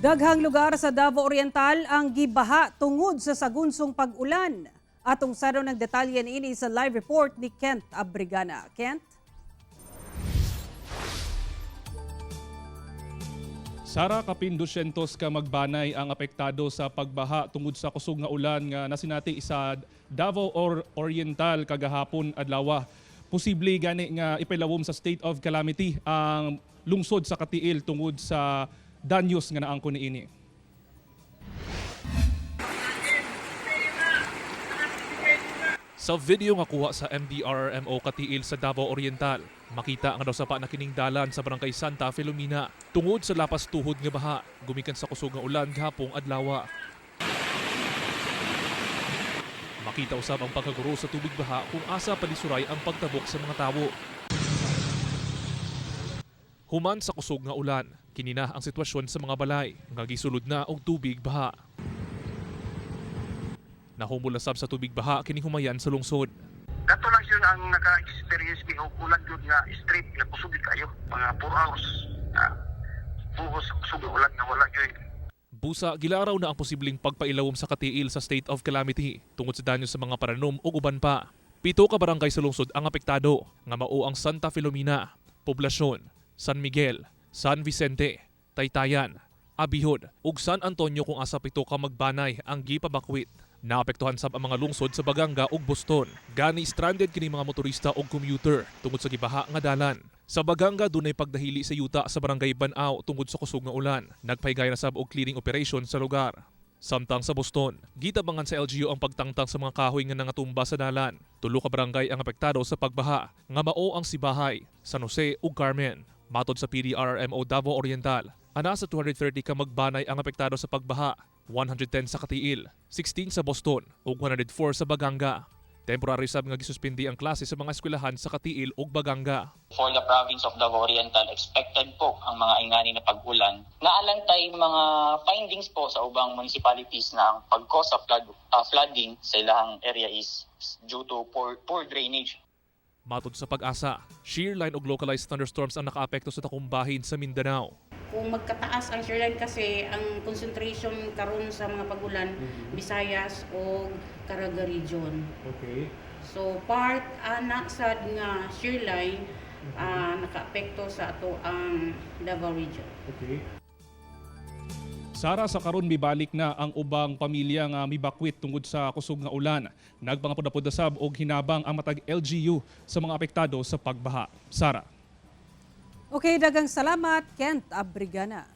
Daghang lugar sa Davao Oriental ang gibaha tungod sa sagunsong pag-ulan. Atong saron ng detalye niini sa live report ni Kent Abrigana. Kent? Sara, kapin 200 ka magbanay ang apektado sa pagbaha tungod sa kusog nga ulan nga nasinati sa Davao or Oriental kagahapon adlaw. Posible gani nga ipilawom sa state of calamity ang lungsod sa Cateel tungod sa danyos nga naangko niini. Sa video nga kuha sa MDRRMO Cateel sa Davao Oriental, makita nga daw sapa na kining dalan sa Barangay Santa Filomena tungod sa lapas tuhod nga baha gumikan sa kusog nga ulan gahapong adlaw. Makita usab ang pagkaguro sa tubig baha kung asa palisuray ang pagtabok sa mga tawo. Human sa kusog nga ulan, kini na ang sitwasyon sa mga balay nga gisulod na og tubig baha. Nahumol na sab sa tubig baha kining humayan sa lungsod. Kato lang yun ang naka-experience mi og ulan yun nga straight nga kusog gyud kayo mga 4 hours na buhos kusog nga ulan nga wala gyud. Busa, gilaraw na ang posibleng pagpailawom sa Cateel sa state of calamity tungod sa danyo sa mga paranom ug uban pa. 7 ka barangay sa lungsod ang apektado nga mao ang Santa Filomena, Poblasyon, San Miguel, San Vicente, Taytayan, Abihod ug San Antonio kung asa 7 ka magbanay ang gipabakwit. Naapektuhan sab ang mga lungsod sa Baganga ug Boston. Gani stranded kini mga motorista ug commuter tungod sa gibaha nga dalan. Sa Baganga, dunay pagdahili sa yuta sa barangay Banao tungod sa kusog nga ulan. Nagpahigay na sab og clearing operation sa lugar. Samtang sa Boston, gitabangan sa LGU ang pagtangtang sa mga kahoy nga nangatumba sa dalan. 3 ka barangay ang apektado sa pagbaha, nga mao ang Sibahay, San Jose ug Carmen. Matod sa PDRRMO Davao Oriental, ana sa 230 ka magbanay ang apektado sa pagbaha, 110 sa Cateel, 16 sa Boston ug 104 sa Baganga. Temporary sab nga gisuspindi ang klase sa mga eskwelahan sa Cateel ug Baganga. For the province of Davao Oriental, expected po ang mga ingani na pag-ulan. Naalantay mga findings po sa ubang municipalities na ang pag-cause sa flooding sa ilahang area is due to poor drainage. Matod sa PAGASA, shear line ug localized thunderstorms ang nakaapekto sa dakong bahin sa Mindanao. Kung magkataas ang shear line kasi, ang concentration karon sa mga pagulan, Visayas o Caraga region. So part ana sad nga shear line nakaapekto sa ato ang Davao region. Sara, sa karon mibalik na ang ubang pamilya nga mibakwit tungod sa kusog nga ulan. Nagpangapud-apud na sab og hinabang ang matag LGU sa mga apektado sa pagbaha. Sara. Okay, daghang salamat, Kent Abrigana.